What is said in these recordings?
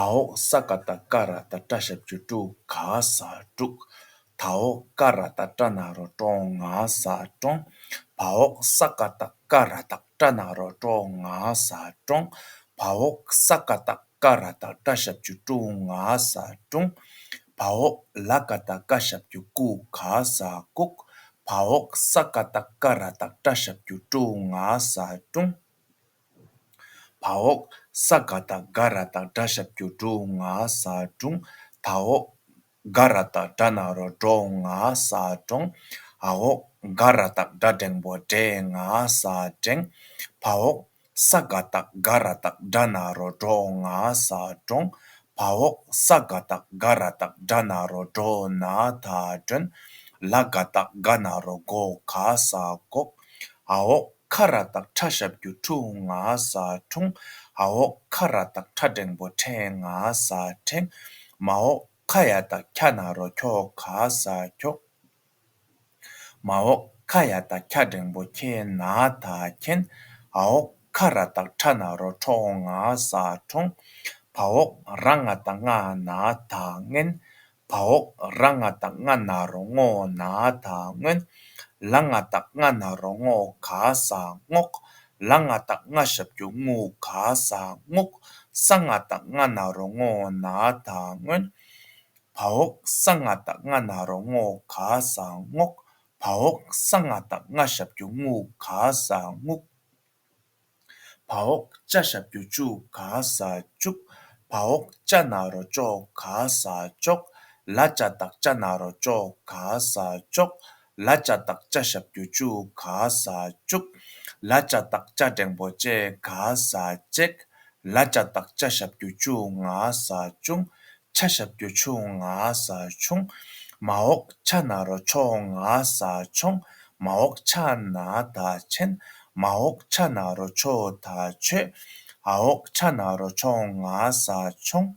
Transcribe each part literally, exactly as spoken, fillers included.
འོག་ས་ག་བཏགས་སྒ་ར་བཏགས་སྒྲ་ཞབས་ཀྱུ་སྒྲུ་ག་ས་སྒྲུག། ད་འོག་ག་ར་བཏགས་སྒྲ་ན་རོ་ཀྲོ་ང་ས་ཀྲོང་། བ་འོག་ས་ག་བཏགས་སྒ་ར་བཏགས་སྒྲ་ན་རོ་ཀྲོ་ང་ས་ཀྲོང་། བ་འོག་ས་ག་བཏགས་སྒ་ར་བཏགས་སྒྲ་ཞབས་ཀྱུ་སྒྲུ་ང་ས་སྒྲུང་། བ་འོག་ལ་ག་བཏགས་སྒ་ཞབས་ཀྱུ་སྒུ་ག་ས་སྒུག། བ་འོག་ས་ག་བཏགས་སྒ་ར་བཏགས་སྒྲ་ཞབས་ཀྱུ་སྒྲུ་ང་ས་སྒྲུང་། བ་འོག་ས་ག་བཏགས་སྒ་ར་བཏགས་སྒྲ་ཞབས་ཀྱུ་སྒྲུ་ང་ས་སྒྲུང་། ད་འོག་སྒ་ར་བཏགས་སྒྲ་ན་རོ་སྒྲོ་ང་ས་སྒྲོང་། འ་འོག་སྒ་ར་བཏགས་སྒྲ་འགྲེང་བུ་སྒྲེ་ང་ས་སྒྲེང་། བ་འོག་ས་ག་བཏགས་སྒ་ར་བཏགས་སྒྲ་ན་རོ་སྒྲོ་ང་ས་སྒྲོང་། བ་འོག་ས་ག་བཏགས་སྒ་ར་བཏགས་སྒྲ་ན་རོ་སྒྲོ་ན་ད་སྒྲོན། ལ་ག་བཏགས་སྒ་ན་རོ་སྒོ་ག་ས་སྒོག། འ་འོག་ཁ་ར་བཏགས་ཁྲ་ཞབས་ཀྱུ་ཁྲུ་ང་ས་ཁྲུང་། འ་འོག་ཁ་ར་བཏགས་ཁྲ་འགྲེང་བུ་ཁྲེ་ང་ས་ཁྲེང་། མ་འོག་ཁ་ཡ་བཏགས་ཁྱ་ན་རོ་ཁྱོ་ག་ས་ཁྱོག། མ་འོག་ཁ་ཡ་བཏགས་ཁྱ་འགྲེང་བུ་ཁྱེ་ན་ད་ཁྱེན། འ་འོག་ཁ་ར་བཏགས་ཁྲ་ན་རོ་ཁྲོ་ང་ས་ཁྲོང་། བ་འོག་ར་ང་བཏགས་རྔ་ན་ད་རྔན། བ་འོག་ར་ང་བཏགས་རྔ་ན་རོ་རྔོ་ན་ད་རྔོན། ལ་ང་བཏགས་རྔ་ན་རོ་རྔོ་ག་ས་རྔོག། ལ་ང་བཏགས་རྔ་ཞབས་ཀྱུ་རྔུ་ག་ས་རྔུག། ས་ང་བཏགས་རྔ་ན་རོ་རྔོ་ན་ད་རྔོན། བ་འོག་ས་ང་བཏགས་རྔ་ན་རོ་རྔོ་ག་ས་རྔོག། བ་འོག་ས་ང་བཏགས་རྔ་ཞབས་ཀྱུ་རྔུ་ག་ས་རྔུག། བ་འོག་ཅ་ཞབས་ཀྱུ་ཅུ་ག་ས་ཅུག། བ་འོག་ཅ་ན་རོ་ཅོ་ག་ས་ཅོག། ལ་ཅ་བཏགས་ཅ་ན་རོ་ཅོ་ག་ས་ཅོག། ལ་ཅ་བཏགས་ཅ་ཞབས་ཀྱུ་ཅུ་ག་ས་ཅུག། ལ་ཅ་བཏགས་ཅ་འགྲེང་བུ་ཅེ་ག་ས་ཅེག། ལ་ཅ་བཏགས་ཅ་ཞབས་ཀྱུ་ཅུ་ང་ས་ཅུང་། ཆ་ཞབས་ཀྱུ་ཆུ་ང་ས་ཆུང་། མ་འོག་ཆ་ན་རོ་ཆོ་ང་ས་ཆོང་། མ་འོག་ཆ་ན་ད་ཆེན། མ་འོག་ཆ་ན་རོ་ཆོ་ད་ཆོས། འ་འོག་ཆ་ན་རོ་ཆོ་ང་ས་ཆོང་།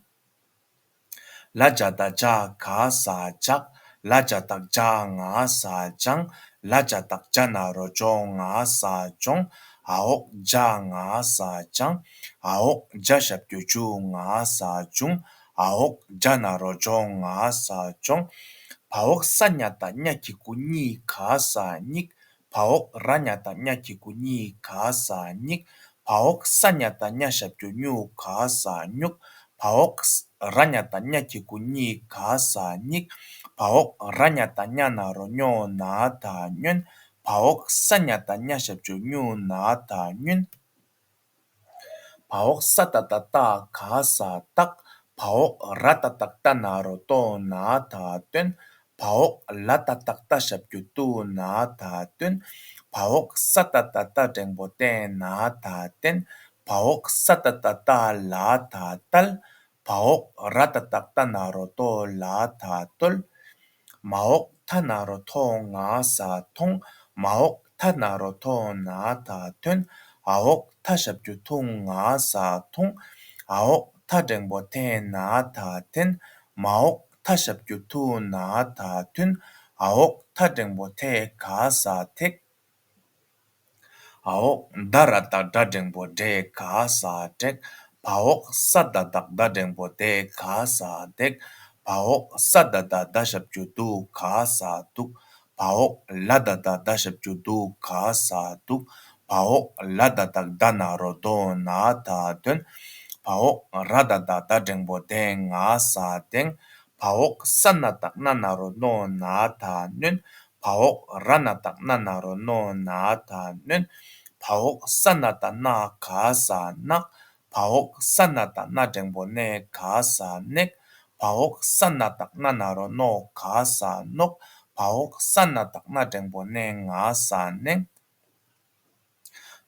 ལ་ཇ་བཏགས་ལྗ་ག་ས་ལྗགས། ལ་ཇ་བཏགས་ལྗ་ང་ས་ལྗང་། ལ་ཇ་བཏགས་ལྗ་ན་རོ་ལྗོ་ང་ས་ལྗོང་། འ་འོག་ལྗ་ང་ས་ལྗང་། འ་འོག་ལྗ་ཞབས་ཀྱུ་ལྗུ་ང་ས་ལྗུང་། འ་འོག་ལྗ་ན་རོ་ལྗོ་ང་ས་ལྗོང་། བ་འོག་ས་ཉ་བཏགས་ཉ་གི་གུ་གཉི་ག་ས་གཉིག། བ་འོག་ར་ཉ་བཏགས་ཉ་གི་གུ་གཉི་ག་ས་གཉིག། བ་འོག་ས་ཉ་བཏགས་སྙ་ཞབས་ཀྱུ་སྙུ་ག་ས་སྙུག། བ་འོག་ར་ཉ་བཏགས་སྙ་གི་གུ་གཉི་ག་ས་གཉིག། བ་འོག་ར་ཉ་བཏགས་སྙ་ན་རོ་སྙོ་ན་ད་སྙོན། བ་འོག་ས་ཉ་བཏགས་སྙ་ཞབས་ཀྱུ་སྙུ་ན་ད་སྙུན། བ་འོག་ས་ཏ་བཏགས་སྟ་ག་ས་སྟག། བ་འོག་ར་ཏ་བཏགས་རྟ་ན་རོ་རྟོ་ན་ད་རྟོན། བ་འོག་ལ་ཏ་བཏགས་ལྟ་ཞབས་ཀྱུ་ལྟུ་ན་ད་རྟོན། བ་འོག་ས་ཏ་བཏགས་སྟ་འགྲེང་བུ་སྟེ་ན་ད་བསྟེན། བ་འོག་ས་ཏ་བཏགས་སྟ་ལ་ད་བསྟལ། བ་འོག་ར་ཏ་བཏགས་རྟ་ན་རོ་རྟོ་ལ་ད་རྟོལ། མ་འོག་ཐ་ན་རོ་ཐོ་ང་ས་ཐོང་། མ་འོག་ཐ་ན་རོ་ཐོ་ན་ད་ཐོན། འ་འོག་ཐ་ཞབས་ཀྱུ་ཐུང་ང་ས་ཐུང་། འ་འོག་ཐ་འགྲེང་བུ་ཐེ་ན་ད་ཐེན། མ་འོག་ཐ་ཞབས་ཀྱུ་ཐུ་ན་ད་ཐུན། འ་འོག་ཐ་འགྲེང་བུ་ཐེ་ག་ས་ཐེག། འ་འོག་ད་ར་བཏགས་དྲ་འགྲེང་བུ་དྲེ་ག་ས་དྲེག། བ་འོག་ས་ད་བཏགས་དའ་འགྲེང་བུ་དེ་ག་ས་དེག། བ་འོག་ས་ད་བཏགས་དའ་ཞབས་ཀྱུ་དུ་ག་ས་དུག། བ་འོག་ལ་ད་བཏགས་དའ་ཞབས་ཀྱུ་དུ་ག་ས་དུག། བ་འོག་ལ་ད་བཏགས་དའ་ན་རོ་དོ་ན་ད་དོན། བ་འོག་ར་ད་བཏགས་དའ་འགྲེང་བུ་དེ་ང་ས་དེང་། བ་འོག་ས་ན་བཏགས་སྣ་ན་རོ་སྣོ་ན་ད་སྣོན། བ་འོག་ར་ན་བཏགས་སྣ་ན་རོ་སྣོ་ན་ད་སྣོན། བ་འོག་ས་ན་བཏགས་སྣ་ག་ས་སྣག། བ་འོག་ས་ན་བཏགས་སྣ་འགྲེང་བུ་སྣེ་ག་ས་སྣེག། བ་འོག་ས་ན་བཏགས་སྣ་ན་རོ་སྣོ་ག་ས་སྣོག། བ་འོག་ས་ན་བཏགས་སྣ་འགྲེང་བུ་སྣེ་ང་ས་སྣེང་།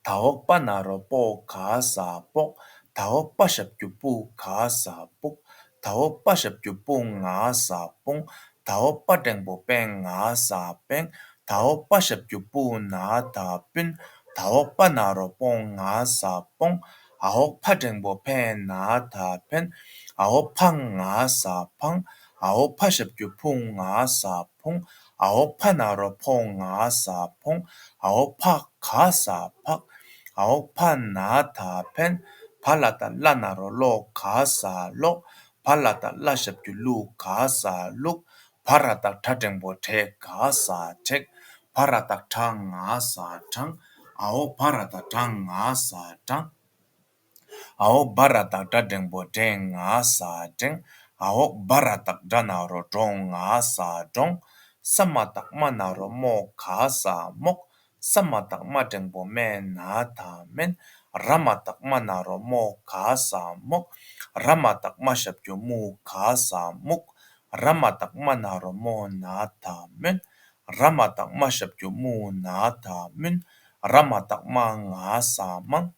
ད་འོག་པ་ན་རོ་པོ་ག་ས་པོག། ད་འོག་པ་ཞབས་ཀྱུ་པུ་ག་ས་པུག། ད་འོག་པ་ཞབས་ཀྱུ་པུ་ང་ས་པུང་། ད་འོག་པ་འགྲེང་བུ་པེ་ང་ས་པེང་། ད་འོག་པ་ཞབས་ཀྱུ་པུ་ན་ད་པུན། ད་འོག་པ་ན་རོ་པོ་ང་ས་པོང་། འ་འོག་ཕ་འགྲེང་བུ་ཕེ་ན་ད་ཕེན། འ་འོག་ཕ་ང་ས་ཕང་། འ་འོག་ཕ་ཞབས་ཀྱུ་ཕུ་ང་ས་ཕུང་། འ་འོག་ཕ་ན་རོ་ཕོ་ང་ས་ཕོང་། འ་འོག་ཕ་ག་ས་ཕག། འ་འོག་ཕ་ན་ད་ཕན། བ་ལ་བཏགས་བླ་ན་རོ་བློ། ག་ས་ལོག་བ་ལ་བཏགས་བླ་ཞབས་ཀྱུ་བླུ། ག་ས་ལུག་བ་ར་བཏགས་བྲ་འགྲེང་བུ་བྲེ། ག་ས་བྲེག་བ་ར་བཏགས་བྲ། ང་ས་བྲང་། འ་འོག་བ་ར་བཏགས་བྲ། ང་ས་བྲང་། འ་འོག་བ་ར་བཏགས་བྲ་འགྲེང་བུ་བྲེ། ང་ས་བྲེང་། འ་འོག་བ་ར་བཏགས་བྲ་ན་རོ་བྲོ། ང་ས་བྲོང་། ས་མ་བཏགས་སྨ་ན་རོ་སྨོ། ག་ས་སྨོག་ས་མ་བཏགས་སྨ་འགྲེང་བུ་སྨེ། ན་ད་སྨེན། ར་མ་བཏགས་སྨ་ན་རོ་སྨོ། ག་ས་སྨོག་ར་མ་བཏགས་སྨ་ཞབས་ཀྱུ་སྨུ། ག་ས་སྨུག་ར་མ་བཏགས་སྨ་ན་རོ་སྨོ། ན་ད་སྨོན། ར་མ་བཏགས་སྨ་ཞབས་ཀྱུ་སྨུ། ན་ད་སྨུན། ར་མ་བཏགས་སྨ། ང་ས་སྨངས།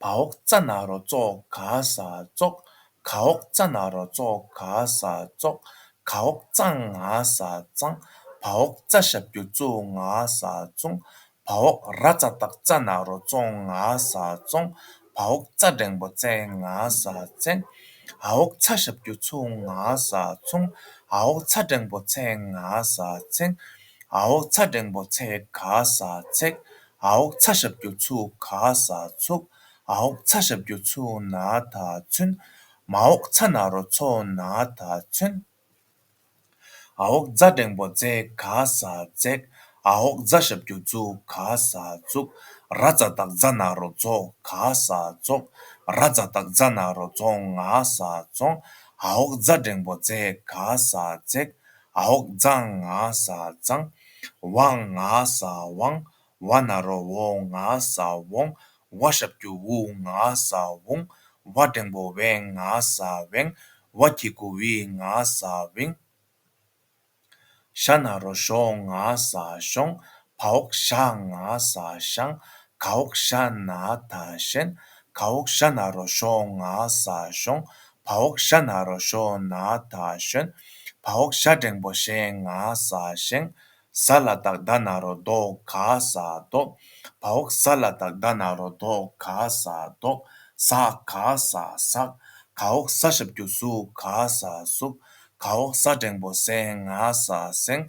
བ་འོག་ཙ་ན་རོ་ཙོ། ག་ས་ཙོག་ག་འོག་ཙ་ན་རོ་ཙོ། ག་ས་ཙོག་ག་འོག་ཙ་ང་ས་ཙང་། བ་འོག་ཙ་ཞབས་ཀྱུ་ཙུ། ང་ས་ཙུང་། བ་འོག་ར་ཙ་བཏགས་རྩ་ན་རོ་རྩོང་། ང་ས་རྩོང་། བ་འོག་ཙ་འགྲེང་བུ་རྩེ། ང་ས་རྩེང་། འ་འོག་ཚ་ཞབས་ཀྱུ་ཚུ། ང་ས་ཚུང་། འ་འོག་ཚ་འགྲེང་བུ་ཚེ། ང་ས་ཚེང་། འ་འོག་ཚ་འགྲེང་བུ་ཚེ། ག་ས་ཚེག་འ་འོག་ཚ་ཞབས་ཀྱུ་ཚུ། ག་ས་ཚུག་འ་འོག་ཚ་ཞབས་ཀྱུ་ཚུ། ན་ད་ཚུན། མ་འོག་ཚ་ན་རོ་ཚོ། ན་ད་ཚུན། འ་འོག་ཛ་འགྲེང་བུ་ཛེ། ག་ས་ཛེག་འ་འོག་ཛ་ཞབས་ཀྱུ་ཛུ། ག་ས་ཛུག་ར་ཙ་བཏགས་རྫ་ན་རོ་རྫོ། ག་ས་རྫོག་ར་ཙ་བཏགས་རྫ་ན་རོ་རྫོང་། ང་ས་རྫོང་། འ་འོག་ཛ་འགྲེང་བུ་ཛེ། ག་ས་ཛེག་འ་འོག་ཛ་ང་ས་ཛང་། ཝ་ང་ས་ཝང་། ཝ་ན་རོ་ཝོ། ང་ས་ཝོང་། ཝ་ཞབས་ཀྱུ་ཝུ། ང་ས་ཝུང་། ཝ་འགྲེང་བུ་ཝེ། ང་ས་ཝེང་། ཝ་གི་གུ་ཝི། ང་ས་ཝིང་། ཞ་ན་རོ་ཞོ། ང་ས་ཞོང་། བ་འོག་ཞ། ང་ས་ཞང་། ག་འོག་ཞ་ན་ད་ཞེན། ག་འོག་ཞ་ན་རོ་ཞོ། ང་ས་ཞོང་། བ་འོག་ཞ་ན་རོ་ཞོ། ན་ད་ཞོན། བ་འོག་ཞ་འགྲེང་བུ་ཞེ། ང་ས་ཞེང་། ས་ལ་བཏགས་ད་ན་རོ་དོ། ག་ས་དོག་བ་འོག་ས་ལ་བཏགས་ད་ན་རོ་དོ། ག་ས་དོག་ས་ག་ས་སག་ག་འོག་ས་ཞབས་ཀྱུ་སུ། ག་ས་སུག་ག་འོག་ས་འགྲེང་བུ་སེ། ང་ས་སེང་།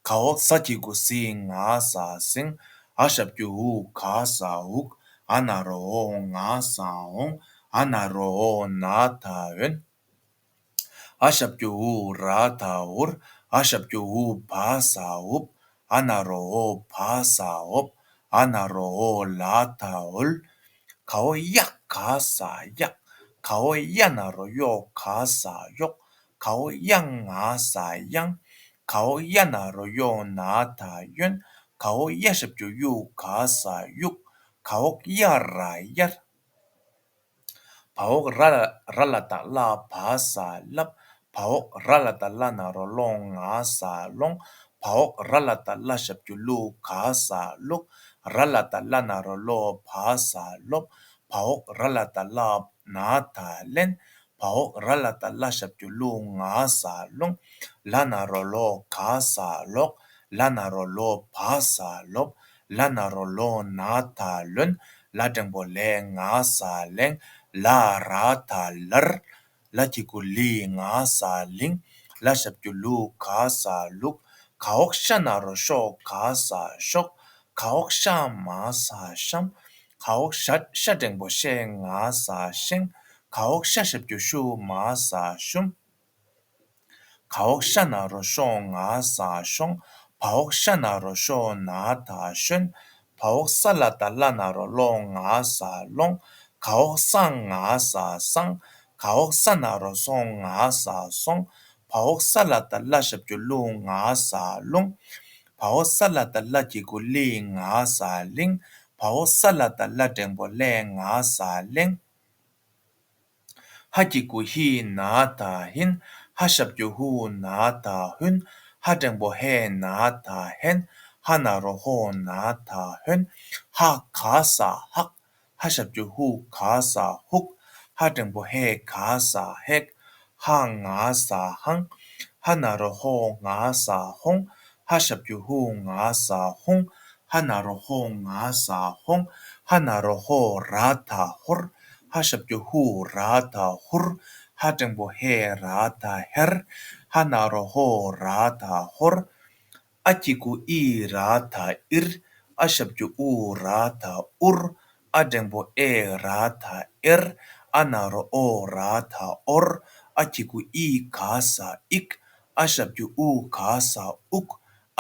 ག་འོག་ས་གི་གུ་སི། ང་ས་སིང་། འ་ཞབས་ཀྱུ་འུ། ག་ས་འུག་འ་ན་རོ་འོ། ང་ས་འོང་། འ་ན་རོ་འོ། ན་ད་འོན། འ་ཞབས་ཀྱུ་འུ། ར་ད་འུར། འ་ཞབས་ཀྱུ་འུ། བ་ས་འུབ། འ་ན་རོ་འོ། བ་ས་འོབ། འ་ན་རོ་འོ། ལ་ད་འོལ། ག་འོག་ཡ། ག་ས་གཡག་ག་འོག་ཡ་ན་རོ་གཡོ། ག་ས་གཡོག་ག་འོག་ཡ་ང་ས་གཡང་། ག་འོག་ཡ་ན་རོ་གཡོ། ན་ད་གཡོན། ག་འོག་ཡ་ཞབས་ཀྱུ་གཡུ། ག་ས་གཡུག་ག་འོག་ཡ་ར་གཡར། བ་འོག་ར་ལ་ར་ལ་བཏགས་བླ། བ་ས་བླབ། བ་འོག་ར་ལ་བཏགས་བླ་ན་རོ་བློང་། ང་ས་བློང་། བ་འོག་ར་ལ་བཏགས་བླ་ཞབས་ཀྱུ་བླུ། ག་ས་བླུག་ར་ལ་བཏགས་བླ་ན་རོ་བློ། བ་ས་བློབ། བ་འོག་ར་ལ་བཏགས་བླ། ན་ད་བླན། བ་འོག་ར་ལ་བཏགས་བླ་ཞབས་ཀྱུ་བླུ། ང་ས་བླུང་། ལ་ན་རོ་ལོ། ག་ས་ལོག་ལ་ན་རོ་ལོ། བ་ས་ལོབ། ལ་ན་རོ་ལོ། ན་ད་ལོན། ལ་འགྲེང་བུ་ལེ། ང་ས་ལེང་། ལ་ར་ད་ལར། ལ་གི་གུ་ལི། ང་ས་ལིང་། ལ་ཞབས་ཀྱུ་ལུ། ག་ས་ལུག་ག་འོག་ཤ་ན་རོ་ཤོ། ག་ས་ཤོག་ག་འོག་ཤ་མ་ས་ཤམ། ག་འོག་ཤ་ཤ་འགྲེང་བུ་ཤེ། ང་ས་ཤེང་། ག་འོག་ཤ་ཞབས་ཀྱུ་ཤུ། མ་ས་ཤུམ། ག་འོག་ཤ་ན་རོ་ཤོ། ང་ས་ཤོང་། བ་འོག་ཤ་ན་རོ་ཤོ། ན་ད་ཤོན། བ་འོག་ས་ལ་བཏགས་བླ་ན་རོ་བློ། ང་ས་བློང་། ག་འོག་ས་ང་ས་སང་། ག་འོག་ས་ན་རོ་སོང་། ང་ས་སོང་། བ་འོག་ས་ལ་བཏགས་བླ་ཞབས་ཀྱུ་བླུ། ང་ས་བླུང་། བ་འོག་ས་ལ་བཏགས་བླ་གི་གུ་བླི། ང་ས་བླིང་། བ་འོག་ས་ལ་བཏགས་བླ་འགྲེང་བུ་བླེ། ང་ས་བླེང་། ཧ་གི་གུ་ཧི། ན་ད་ཧིན། ཧ་ཞབས་ཀྱུ་ཧུ། ན་ད་ཧུན། ཧ་འགྲེང་བུ་ཧེ། ན་ད་ཧེན། ཧ་ན་རོ་ཧོ། ན་ད་ཧོན། ཧ་ག་ས་ཧག་ཧ་ཞབས་ཀྱུ་ཧུ། ག་ས་ཧུག་ཧ་འགྲེང་བུ་ཧེ། ག་ས་ཧེག་ཧ་ང་ས་ཧང་། ཧ་ན་རོ་ཧོ། ང་ས་ཧོང་། ཧ་ཞབས་ཀྱུ་ཧུ། ང་ས་ཧུང་། ཧ་ན་རོ་ཧོ། ང་ས་ཧོང་། ཧ་ན་རོ་ཧོ། ར་ད་ཧོར། ཧ་ཞབས་ཀྱུ་ཧུ། ར་ད་ཧུར། ཧ་འགྲེང་བུ་ཧེ། ར་ད་ཧེར། ཧ་ན་རོ་ཧོ། ར་ད་ཧོར། ཨ་གི་གུ་ཨི། ར་ད་ཨིར། ཨ་ཞབས་ཀྱུ་ཨུ། ར་ད་ཨུར། ཨ་འགྲེང་བུ་ཨེ་ར་ད་ཨེར། ཨ་ན་རོ་ཨོ་ར་ད་ཨོར། ཨ་གི་གུ་ཨི་ག་ས་ཨིག། ཨ་ཞབས་ཀྱུ་ཨུ་ག་ས་ཨུག།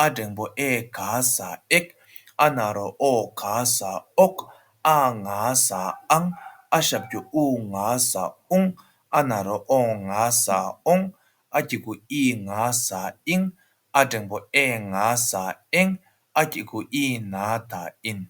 ཨ་འགྲེང་བུ་ཨེ་ག་ས་ཨེག། ཨ་ན་རོ་ཨོ་ག་ས་ཨོག། ཨ་ང་ས་ཨང་། ཨ་ཞབས་ཀྱུ་ཨུ་ང་ས་ཨུང་། ཨ་ན་རོ་ཨོ་ང་ས་ཨོང་། ཨ་གི་གུ་ཨི་ང་ས་ཨིང་། ཨ་འགྲེང་བུ་ཨེ་ང་ས་ཨེང་། ཨ་གི་གུ་ཨི་ན་ད་ཨིན།